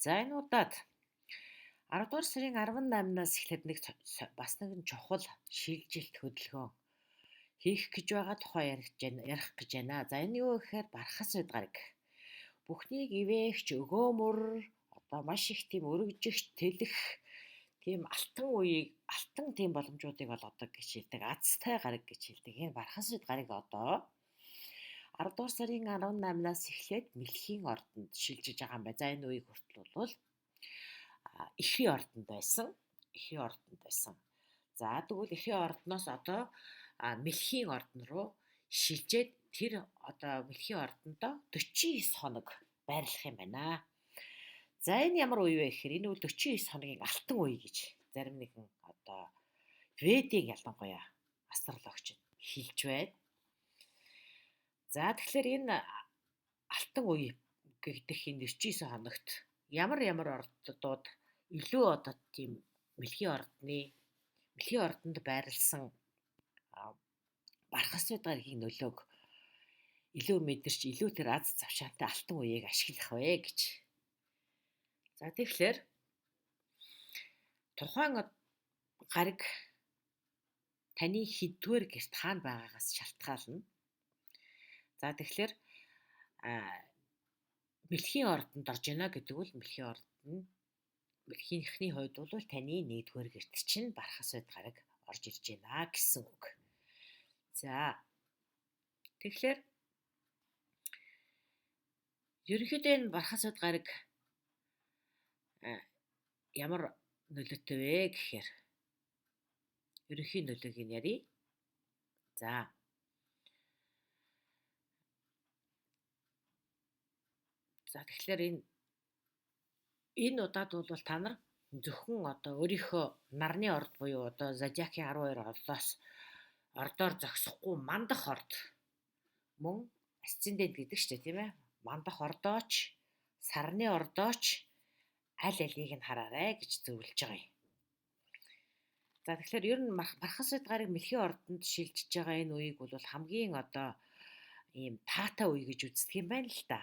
За, энэ удаад 10 дугаар сарын 18-наас эхлээд нэг бас нэгэн чухал шилжилт хөдөлгөөн хийх гэж байгаа тухай ярих гэж байна. За, энэ юу гэхээр бархас үед гараг. Бүхнийг ивээгч, өгөөмөр, одоо маш их тийм өргөжигч, тэлэх тийм алтан үеийг, алтан тийм боломжуудыг олгодог гэж хэлдэг. Азтай гараг гэж хэлдэг. Энэ бархас үед гараг одоо 10 дугаар сарын 18-наас эхлээд Мэлхийн ордонд шилжиж байгаа юм байна. За, энэ үеийг хүртэл бол Эхрийн ордонд байсан. Эхрийн ордонд байсан. За, тэгвэл Эхрийн ордноос одоо Мэлхийн ордон руу шилжээд тэр одоо Мэлхийн ордондоо 49 хоног байрлах юм байна. За, энэ ямар үе вэ гэхээр энэ бол 49 хоногийн алтан үе гэж зарим нэгэн одоо Ведийн ялангуяа астрологч хэлж байна. За, тэгэхээр энэ алтан үе гэгдэх энэ 49 хоногт ямар ямар ордууд илүү одоо тийм Мэлхийн ордонд байрлсан бархас гарагийн нөлөөг илүү мэдэрч, илүү тэр аз завшаантай алтан үеийг ашиглах вэ гэж. За, тэгэхээр тухайн гараг таны хэддүгээр гэрт хаана байгаагаас шалтгаална. За, тэгэхээр Мэлхийн ордонд орж байна гэдэг бол Мэлхийн ордон Мэлхийнхний хувьд бол таны нэгдүгээр гэрт чинь бархас байд гараг орж ирж байна гэсэн үг. За, тэгэхээр ерөнхийдөө энэ бархас байд гараг ямар нөлөөтэй вэ гэхээр ерөнхий нөлөөг нь ярив. За, тэгэхээр энэ удаад бол та нар зөвхөн одоо өөрийнхөө нарны орд буюу одоо зодиакийн 12 ордоос ордоор зогсохгүй мандах орд мөн асцендент гэдэг шүү дээ, тийм ээ. Мандах ордооч, сарны ордооч аль алийг нь хараарай гэж зөвлөж байгаа юм. За, тэгэхээр ер нь бархас байд гарыг Мэлхийн ордонд шилжиж байгаа энэ үеийг бол хамгийн одоо ийм таатай үе гэж үздэг юм байна л да.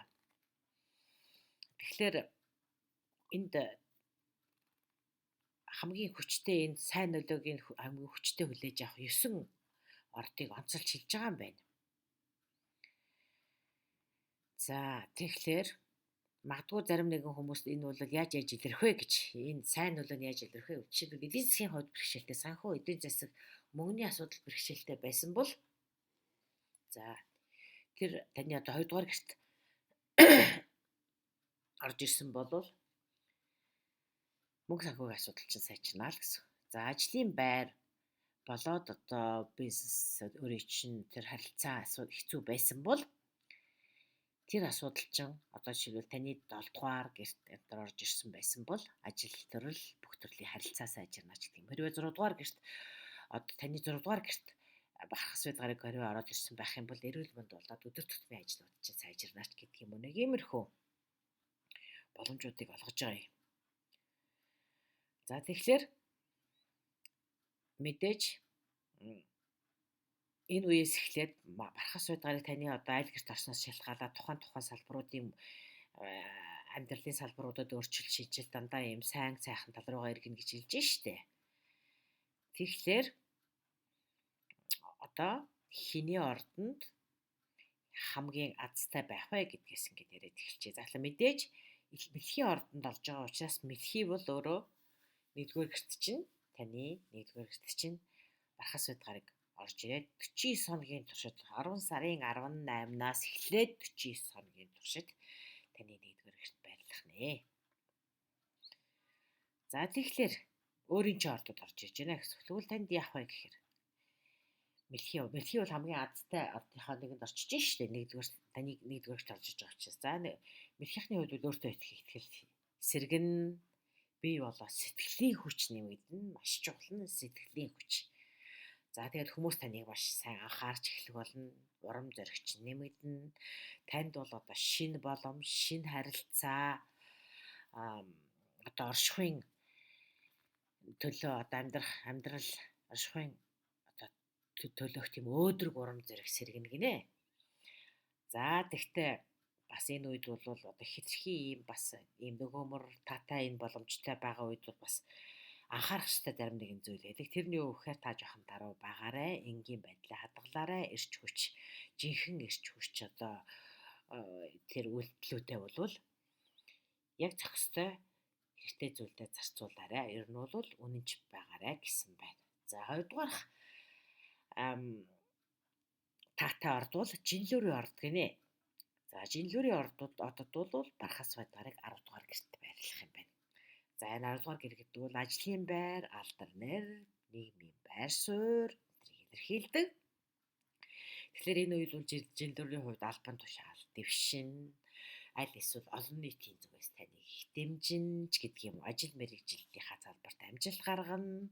Тэгэхээр энд хамгийн хүчтэй энэ сайн нөлөөг нь хамгийн хүчтэй хүлээж авах 9 ордыг онцолж хэлж байгаа юм байна. За, тэгэхээр магадгүй зарим нэгэн хүмүүс энэ бол яаж яаж илэрх вэ гэж, энэ сайн нөлөө нь яаж илэрх вэ? Жишээлбэл, эдийн засгийн хувьд бэрхшээлтэй, санхүү, эдийн засаг, мөнгөний асуудал бэрхшээлтэй байсан бол за тэр таны одоо 2 дугаар гэрт орж ирсэн бол мөнгө санхүүгийн асуудал чинь сайжирнаа л гэсэн. За, ажлын байр болоод одоо бизнес өөрийн чинь тэр харилцаа асуудал хэцүү байсан бол тэр асуудал чинь одоо жишээлбэл таны 7 дугаар гэрт энэ орж ирсэн байсан бол ажил төрөл бүх төрлийн харилцаа сайжирна ч гэдэг юм. Хэрвээ 6 дугаар гэрт одоо таны 6 дугаар гэрт бархас байд гарыг хэрвээ ороод ирсэн байх юм бол эрүүл мэнд болоод өдөр тутмын ажлууд чинь сайжирна ч гэдэг юм уу. Нэг иймэрхүү боломжуудыг олгож байгаа юм. За, тэгэхээр мэдээж энэ үеэс эхлээд бархас байд гарыг таны одоо айл гэрт орсноос шалтгаалаад тухайн тухайн салбаруудын амьдралын салбаруудад өөрчлөлт шийдэл дандаа ийм сайн сайхан тал руугаа эргэнэ гэж хэлж штэ. Тэгэхээр одоо хиний ордонд хамгийн азтай байх вэ гэдгээс ингээд яриад эхэлжээ. За, мэдээж Мэлхийн ордонд орж байгаа учраас Мэлхий бол өөрөө нэгдүгээр гэрт чинь таны нэгдүгээр гэрт чинь бархас байд гараг орж ирээд 49 хоногийн туршид 10 сарын 18-наас эхлээд 49 хоногийн туршид таны нэгдүгээр гэрт байрлах нэ. За, тэгэхээр өөрийн чинь ордод орж ирж байна гэсэн. Тэгвэл танд яах вэ гэхээр Мэлхий бол хамгийн азтай ордынхоо нэгэнд орчиж штэ. Нэгдүгээр таны нэгдүгээрт орж иж байгаа учраас. За, Мэлхийнхний хувьд бол өөртөө итгэх итгэл сэргэн бий болоо сэтгэлийн хүч нэмэгдэнэ. Маш чухал нь сэтгэлийн хүч. За, тэгээд хүмүүс таныг маш сайн анхаарч эхлэх болно. Урам зоригч нэмэгдэнэ. Танд бол одоо шинэ боломж, шинэ харилцаа, одоо оршихуйн төлөө одоо амьдрах амьдрал оршихуйн одоо төлөөх тийм өөдрөг урам зориг сэргэнэ гинэ. За, тэгтээ Бас энэ үед бол одоо хэтэрхий ийм бас ийм нөгөөмөр таатай энэ боломжтой байгаа үед бол бас анхаарах ёстой зарим нэгэн зүйл байдаг. Тэрний юу гэхээр та жоохон даруй байгаарай, энгийн байдлаа хадгалаарай, эрч хүч, жинхэнэ эрч хүч одоо тэр үйлдэлүүдээ бол яг зохистой хэрэгтэй зүйлдээ зарцуулаарай. Ер нь бол үнэнч байгаарай гэсэн байна. За хоёрдугаарх таатай орд бол жинлүүрийн орд гинэ. За жинлүүрийн ордод одод бол Бархас байдарыг 10 дугаар гэрт байрлах юм байна. За энэ 10 дугаар гэр гэдэг бол ажлын байр, алдар нэр, нийгмийн байр суурь зэрэг илэрхийлдэг. Тэгэхээр энэ үед бол жинлүүрийн хувьд албан тушаал, дэвшин, аль эсвэл олон нийтийн зүгээс таныг их дэмжин ч гэдэг юм уу. Ажил мэргэжилтийнхаа салбарт амжилт гаргана.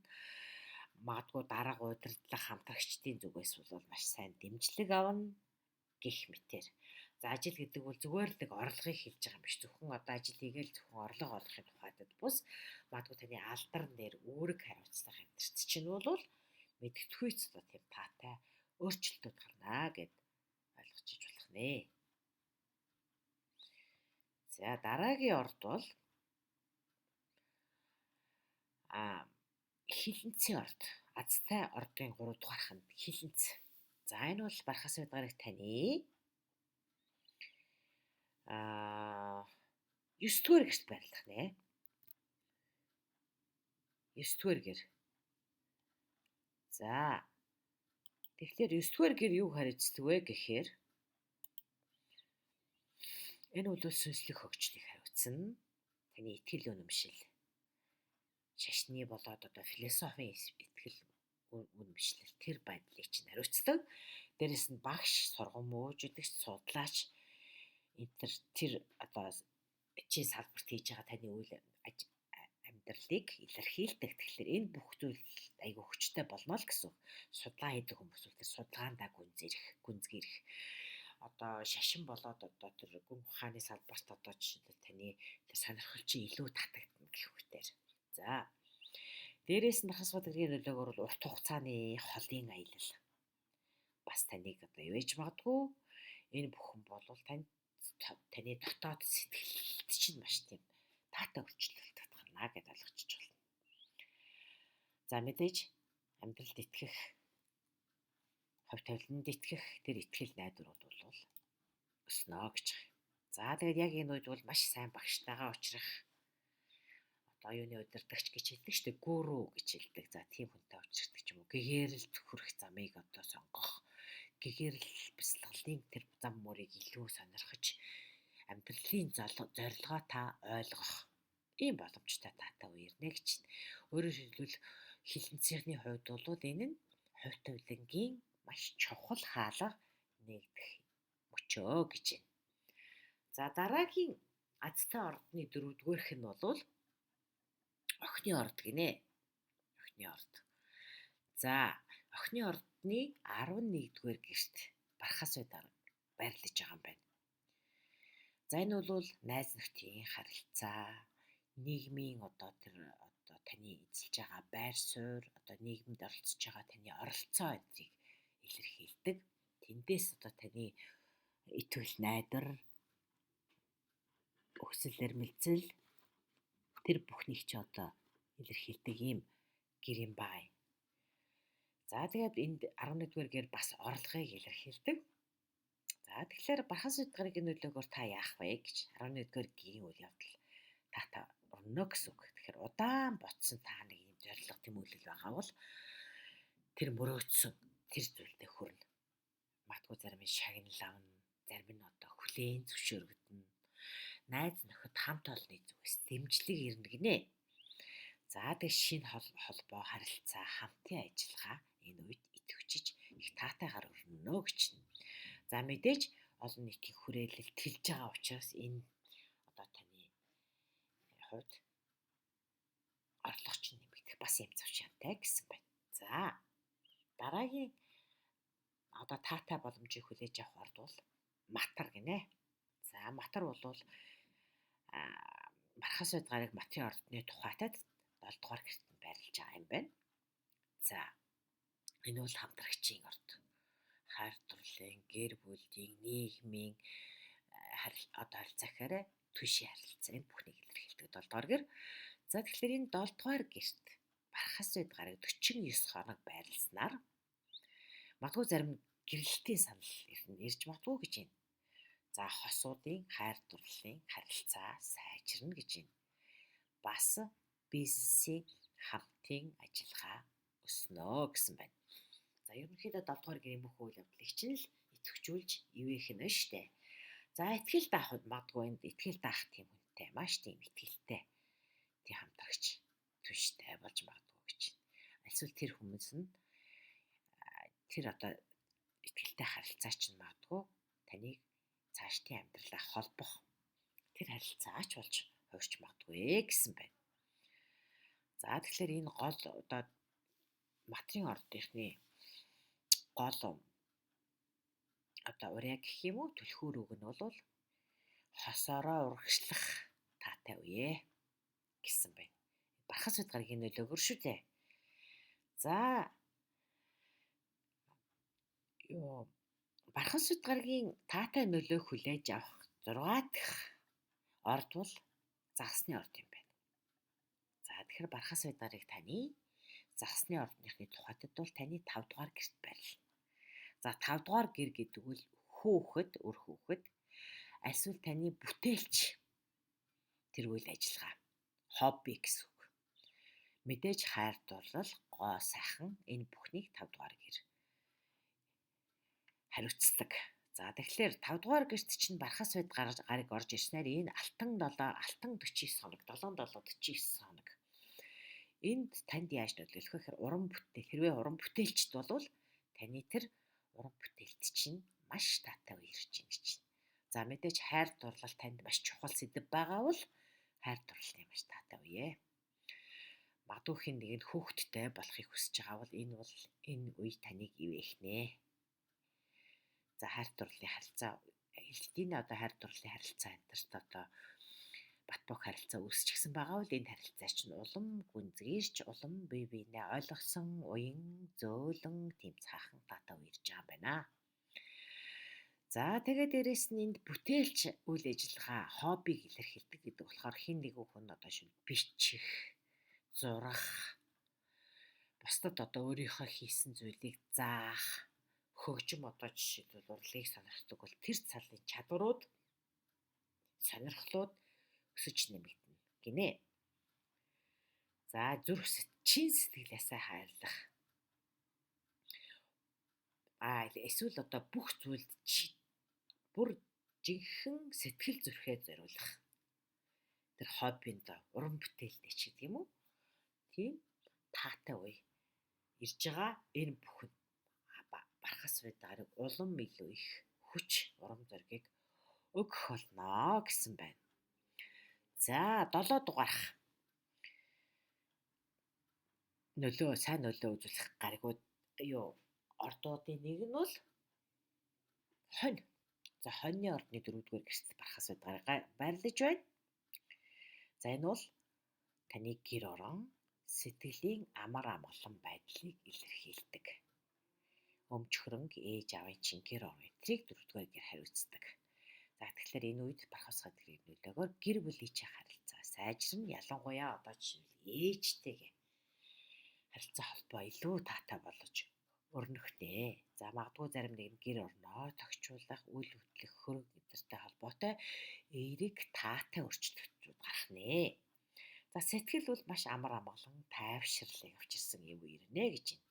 Магадгүй дарга удирдлага хамтрагчдын зүгээс бол маш сайн дэмжлэг авна гэх мэтэр. За ажил гэдэг бол зүгээр л нэг орлогыг хэлж байгаа юм биш. Зөвхөн одоо ажил хийгээл зөвхөн орлого олохын тухайд бус магадгүй таны алдар нэр, үүрэг хариуцлага энтерт чинь бол мэдгэдэггүй ч одоо тийм таатай өөрчлөлтүүд гарнаа гэд ойлгож иж болох нэ. За дараагийн орд бол хилэнцийн орд. Азтай ордын 3 дугаарх нь хилэнц. За энэ бол Бархас байдарыг таны 9 дугаар гэрт байрлах нэ. 9 дугаар гэр. За тэгэхээр 9 дугаар гэр юу хариуцдаг вэ гэхээр энэ бол сүнслэг хөгжлийг хариуцна. Таны итгэл үнэмшил. Шашны болоод одоо философийн итгэл үнэмшлэл тэр байдлыг чинь хариуцдаг. Дээрэс нь багш, сургамжуулагч, судлаач энэ тэр одоо чи салбарт хийж байгаа таны үйл амьдралыг илэрхийлдэг. Тэгэхээр энэ бүх зүйл айгүй хүчтэй болно л гэсэн үг. Судалгаа хийдэг хүмүүс бол тэр судалгаандаа гүнзгийрэх. Одоо шашин болоод одоо тэр гүн ухааны салбарт одоо жишээлбэл таны тэр сонирхол чи илүү татагдана гэх үгээр. За дээрээс нь Бархас бадрын нөлөөгөөр бол урт хугацааны холын аялал бас таныг одоо юу ээж магадгүй. Энэ бүхэн бол тань таны дотоод сэтгэлд чинь маш тийм таатай өөрчлөлт гарна гэдээ ойлгочих болно. За мэдээж амьдралд итгэх, хувь тавиланд итгэх тэр итгэл найдварууд бол өснө гэж байгаа юм. За тэгээд яг энэ үед бол маш сайн багштайгаа уулзрах, одоо оюуны удирдагч гэж хэлдэг шүү дээ, гүрүү гэж хэлдэг. За тийм хүнтэй уулздаг ч юм уу, гэгэрэлд хүрэх замыг одоо сонгох, гэгэрэл бясалгалын тэр зам мөрийг илүү сонирхож амьдралын зорилгоо та ойлгох ийм боломжтой таатай үе ирнэ гэж. Өөрөөр хэлбэл хилэнцийнхний хувьд бол энэ нь хувь тавилангийн маш чухал хаалга нэгдэх мөчөө гэж байна. За дараагийн азтай ордны дөрөвдүгээрх нь бол охины орд гинэ. Охины орд. За охины ордны 11-р гэрт Бархас байдарга байрлаж байгаа юм байна. За энэ бол найз нөхдийн харилцаа, нийгмийн одоо тэр одоо таны эзэлж байгаа байр суурь, одоо нийгэмд оролцож байгаа таны оролцоо эдрийг илэрхийлдэг. Тэндээс одоо таны итгэл найдар, өсөл эрмэлзэл тэр бүхнийг чи одоо илэрхийлдэг ийм гэр юм бай. За тэгээд энд 11-р гэр бас орлогыг илэрхийлдэг. За тэгэхээр Бархас байдаргын нөлөөгөөр та яах вэ гэж 11-р гэрийн үйл явдал та өрнө гэсэн үг. Тэгэхээр удаан ботсон та нэг юм зорилго тэмүүлэл байгаа бол тэр мөрөөдсөн тэр зүйлдээ хүрнэ. Магадгүй зарим нь шагнал авна, зарим нь одоо хүлээн зөвшөөрөгдөнө. Найз нөхөд хамт олонны зүгээс дэмжлэг ирнэ гинэ. За тэг шинэ холбоо, харилцаа, хамтын ажиллагаа энэ үед идэвхжиж их таатайгаар өрнө гэж. За мэдээж олон нийтийн хүрээлэл тэлж байгаа учраас энэ одоо таны хувьд орлого чинь нэмэгдэх бас юм завшаантай гэсэн байна. За дараагийн одоо таатай боломжийг хүлээж авах орд бол матар гинэ. За матар бол Мархас байдаргыг матын ордны тухайтай 7 дугаар гэрт нь байрлаж байгаа юм байна. За энэ бол хамтрагчийн орд. Хайр дурлалын, гэр бүлийн, нийгмийн одоо харилцаа гэхээр түшийн харилцаа, энэ бүхнийг илэрхийлдэг 7 дугаар гэр. За тэгэхээр энэ 7 дугаар гэрт Бархас үед гараг 49 хоног байрласнаар магадгүй зарим гэрэлтийн санал ирж магадгүй гэж байна. За хосуудын хайр дурлалын харилцаа сайжирна гэж байна. Бас бизнесийн хамтын ажиллагаа өснө гэсэн байна. За ерөнхийдөө 7 дугаар гэрийн бүх үйл явдлыг чинь л идэвхжүүлж ивээх нь шүү дээ. За итгэл даахад магадгүй энд итгэл даах тийм хүнтэй маш тийм итгэлтэй тийм хамтрагч түнштэй болж магадгүй гэж байна. Эсвэл тэр хүмүүс нь тэр одоо итгэлтэй харилцаа чинь магадгүй таныг цаашдын амьдралаа холбох тэр харилцаач болж хувирч магадгүй гэсэн байна. За тэгэхээр энэ гол одоо матрын ордынхны гол одоо урья гэх юм уу түлхүүр үг нь бол хосоороо урагшлах таатай үе гэсэн байна. Бархас үед гаргийн нөлөөгөр шүү дээ. За юу Бархас үед гаргийн таатай нөлөө хүлээж авах 6 дахь орд бол загасны орд юм байна. За тэгэхээр Бархас үед гарыг таны загасны ордныхны тухайтад бол таны 5 дугаар гэрт байрлана. За 5 дугаар гэр гэдэг бол хөөхөд, өр хөөхөд, эсвэл таны бүтээлч тэр үйл ажиллагаа, хобби гэсэн үг. Мэдээж хайр дурлал, гоо сайхан энэ бүхнийг 5 дугаар гэр хариуцдаг. За тэгэхээр 5 дугаар гэрт чинь Бархас үед гарыг орж ирснээр энэ алтан 7, алтан 49 хоног, 7 7 49 хоног. Энд танд яаж нөлөөлөх вэ гэхээр уран бүтээл, хэрвээ уран бүтээлчд болвол таны тэр уран бүтээлт чинь маш таатай үе ирж байна гэж байна. За мэдээж хайр дурлал танд маш чухал сэдэв байгаа бол хайр дурлалын маш таатай үе. Магадгүй хэн нэг нь хөөхттэй болохыг хүсэж байгаа бол энэ бол энэ үе таныг ивээх нэ. За хайр дурлалын харилцаа энэ одоо хайр дурлалын харилцаа энтерт одоо бат бөх харилцаа үүсчихсэн байгаа бол энэ харилцаа чинь улам гүнзгийрч, улам бие биенээ ойлгосон, уян, зөөлөн тийм цаахан таатай үе ирж байгаа юм байна. За тэгээд дээрэс нь энд бүтээлч үйл ажиллагаа, хоббиг илэрхийлдэг гэдэг болохоор хэн нэгэн хүн одоо шин бичих, зурах, бусдад одоо өөрийнхөө хийсэн зүйлийг заах, хөгжим одоо жишээлбэл урлагийг сонирхдаг бол тэр цалын чадварууд, сонирхлууд өсөж нэмэгдэнэ гинэ. За зүрх чин сэтгэлээсээ хайрлах. Эсвэл одоо бүх зүйлд бүр жинхэнэ сэтгэл зүрхээ зориулах. Тэр хоббинд уран бүтээлтэй ч гэдэг юм уу? Тийм таатай үе ирж байгаа. Энэ бүхэн Бархас үед гарыг улам илүү их хүч, урам зоригийг өгөх болно гэсэн байна. За 7 дугаарх нөлөө, сайн нөлөө үзүүлэх гаригууд юу ордуудын нэг нь бол хонь. За хоньны ордны 4-р гэрт Бархас үед гарыг байрлаж байна. За энэ бол таны гэр орон сэтгэлийн амар амгалан байдлыг илэрхийлдэг. Өмч хөрөнгө, ээж аавын чинь гэр орон эдрийг 4-р гэр хариуцдаг. За тэгэхээр энэ үед Бархас гадрын нөлөөгөөр гэр бүлийн чинь харилцаа сайжирна. Ялангуяа одоо жишээлбэл ээжтэйгээ харилцаа холбоо илүү таатай болж өрнөх нэ. За магадгүй зарим нэг нь гэр орноо тохижуулах, үйл хөдлөх, хөрөнгө эдэртэй холбоотой эерэг таатай өөрчлөлтүүд гарах нэ. За сэтгэл бол маш амар амгалан тайвширлыг авчирсан юм үе ирнэ гэж байна.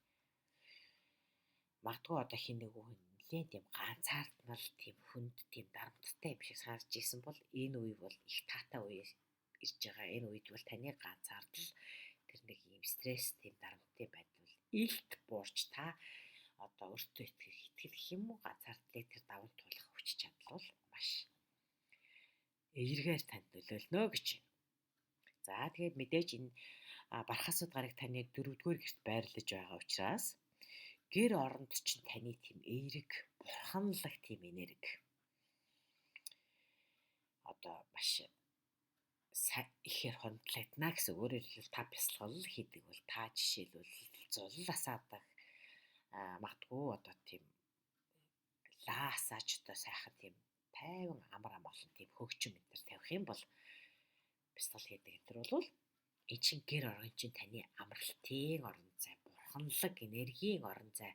Магадгүй одоо хин нэг хүн нэлээд тийм ганцаардмал, тийм хүнд, тийм дарамттай юм шиг санагдаж исэн бол энэ үе бол их таатай үе ирж байгаа. Энэ үед бол таны ганцаардал тэр нэг юм стресс, тийм дарамтын байдал бол илт буурч та одоо өөртөө итгэх итгэл гэх юм уу ганцаардлыг тэр даван туулах хүч чадал бол маш эергээр танд нөлөөлнө гэж байна. За тэгээд мэдээж энэ Бархасууд гараг таны 4-р гэрт байрлаж байгаа учраас гэр оронд чинь таны тийм эерэг, бурханлаг тийм энерги одоо маш ихээр хөндлөгдөнө гэсэн. Өөрөөр хэлбэл та бясалгал хийдэг бол та жишээлбэл зулал асаадаг, магадгүй одоо тийм лаасаач одоо сайхан тийм Тайван амар амгалан тийм хөгжим энэ төр тавих юм бол бясалгал хийдэг энэ төр бол энэ чинь гэр орон чинь таны амралтын орон зай, бурханлаг энергийн орон зай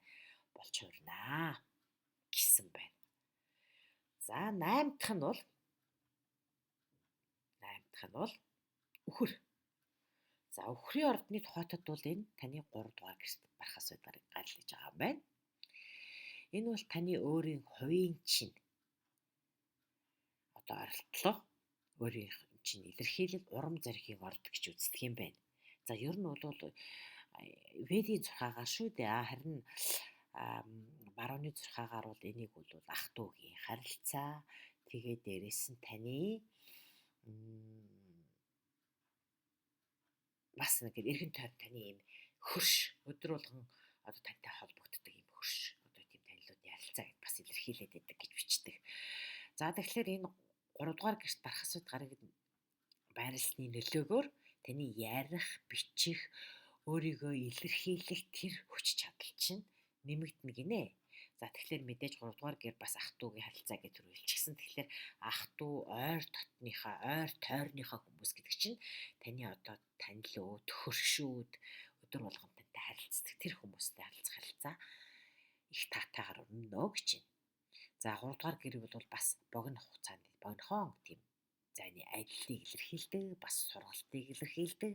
болж хуурнаа гэсэн байна. За 8 дахь нь бол үхэр. За үхрийн ордны тухайтад бол энэ таны 3 дугаар гэрт бархаас байдлаар гарлаж байгаа юм байна. Энэ бол таны өөрийн хувийн чинь одоо оролдлого, өөрийн чинь илэрхийлэл, урам зоригийн орд гэж үздэг юм байна. За ер нь бол Ведийн зурхаагаар шүү дээ. Харин барууны зурхаагаар бол энийг бол ах дүүгийн харилцаа, тэгээ дээрэс нь таны бас нэг эргэн тойрон таны ийм хөрш өдөр болгон одоо тантай холбогддог ийм хөрш одоо тийм танилуудын харилцаа гэд бас илэрхийлээд байдаг гэж бичдэг. За тэгэхээр энэ 3 дугаар гэрт бархасууд гарыг байрлалны нөлөөгөөр таны ярих, бичих, өөрийгөө илэрхийлэх тэр хүч чадал чинь нэмэгдэнэ гинэ. За тэгэхээр мэдээж 3 дугаар гэр бас ах дүүгийн харилцаа гэж төрүүлчихсэн. Тэгэхээр ах дүү ойр дотныхаа, ойр тойрныхаа хүмүүс гэдэг чинь таны одоо танилуд, хөршүүд өдөр болгон тантай харилцдаг тэр хүмүүстэй харилцах харилцаа их таатайгаар өрнө гэж байна. За 3 дугаар гэр бол бас богино хугацаанд богинохон тийм зайны аяллыг илэрхийлдэг, бас сургалтыг илэрхийлдэг,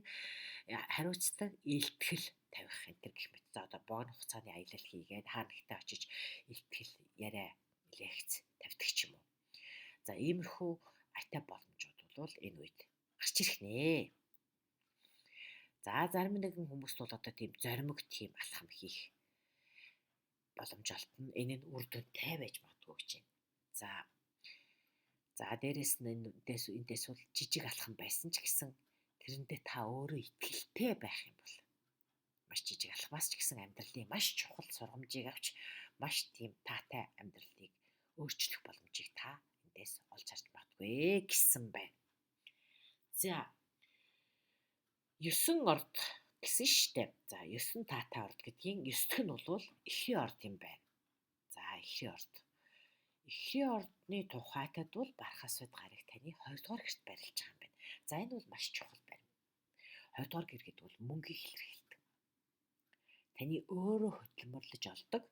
хариуцдаг, илтгэл тавих энэ төр гэх мэт. За одоо богино хугацааны аялал хийгээд хаа нэгтээ очиж илтгэл яриа, лекц тавьдаг ч юм уу. За иймэрхүү атай боломжууд бол энэ үед гарч ирэх нэ. За зарим нэгэн хүмүүст бол одоо тийм зоримог тийм алхам хийх боломж олдно. Энэ нь үр дүнтэй байж магадгүй гэж байна. За дээрэс нь эндээс бол жижиг алхам байсан ч гэсэн тэрэндээ та өөрөө итгэлтэй байх юм бол маш жижиг алхмаас ч гэсэн амьдралын маш чухал сургамжийг авч маш тийм таатай амьдралыг өөрчлөх боломжийг та эндээс олж харж магадгүй гэсэн байна. За 9 орд гэсэн штэ. За 9 таатай орд гэдгийн 9 дэх нь бол эхрийн орд юм байна. За эхрийн орд. Эхрийн ордны тухайтад бол бархасууд гарыг таны 2 дугаар гэрт байрлаж байгаа юм байна. За энэ бол маш чухал байна. 2 дугаар гэр гэдэг бол мөнгийг илэрхийлдэг. Таны өөрөө хөдөлмөрлөж олдог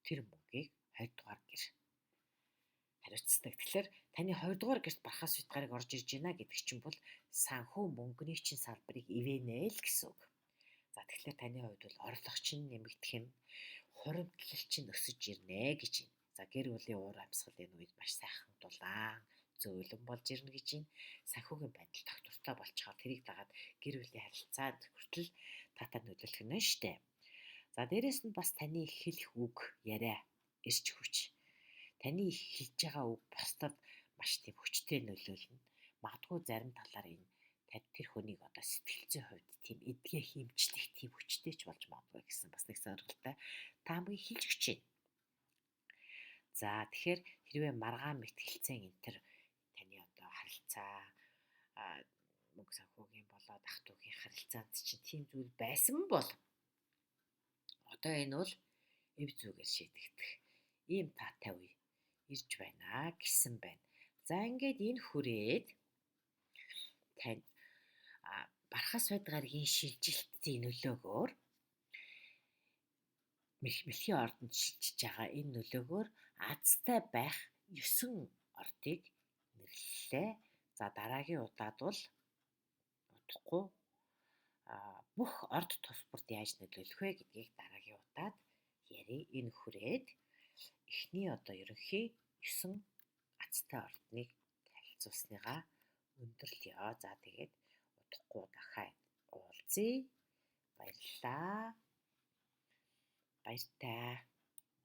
тэр мөнгийг 2 дугаар гэр хариуцдаг. Тэгэхээр таны 2 дугаар гэрт бархасууд гарыг орж ирж байна гэдэг чинь бол санхүү мөнгөний чинь салбарыг ивэнэ л гэсэн үг. За тэгэхээр таны хувьд бол орлого чинь нэмэгдэх юм, хуримтлал чинь өсөж ирнэ гэж байна. За гэр бүлийн уур амьсгал энэ үед маш сайхан дулаан, зөөлөн болж ирнэ гэж байна. Санхүүгийн байдал тогтвортой болчихоор тэрийг дагаад гэр бүлийн харилцаанд хүртэл таатай нөлөөлөх нь штэ. За дээрэс нь бас таны хэлэх үг, яриа, эрч хүч. Таны хэлж байгаа үг бусдад маш тийм хүчтэй нөлөөлнө. Магадгүй зарим талаар энэ тэр хүнийг одоо сэтгэл зүйн хувьд тийм эдгээ хэмжлэх тийм хүчтэй ч болж магадгүй гэсэн бас нэг сонирхолтой таамгийг хэлж өгч байна. За тэгэхээр хэрвээ маргаан мэтгэлцэн энэ төр таны одоо харилцаа мөнгө санхүүгийн болоод ах дүүгийн харилцаанд чинь тийм зүйл байсан бол одоо энэ бол эв зүгээр шийдэгдэх ийм таатай үе ирж байна гэсэн байна. За ингээд энэ хүрээд тань бархас байд гарагийн шилжилтийн нөлөөгөөр мэлхийн ордонд шилжиж байгаа энэ нөлөөгөөр азтай байх 9 ордыг нэрлэлээ. За дараагийн удаад бол удахгүй бүх орд тус бүрт яаж нөлөөлөх вэ гэдгийг дараагийн удаад ярив. Энэ хүрээд эхний одоо ерөнхий 9 азтай ордныг танилцуулсныгаа өндөрлөё. За тэгээд удахгүй дахиад уулзъя. Баярлалаа. Баяртай.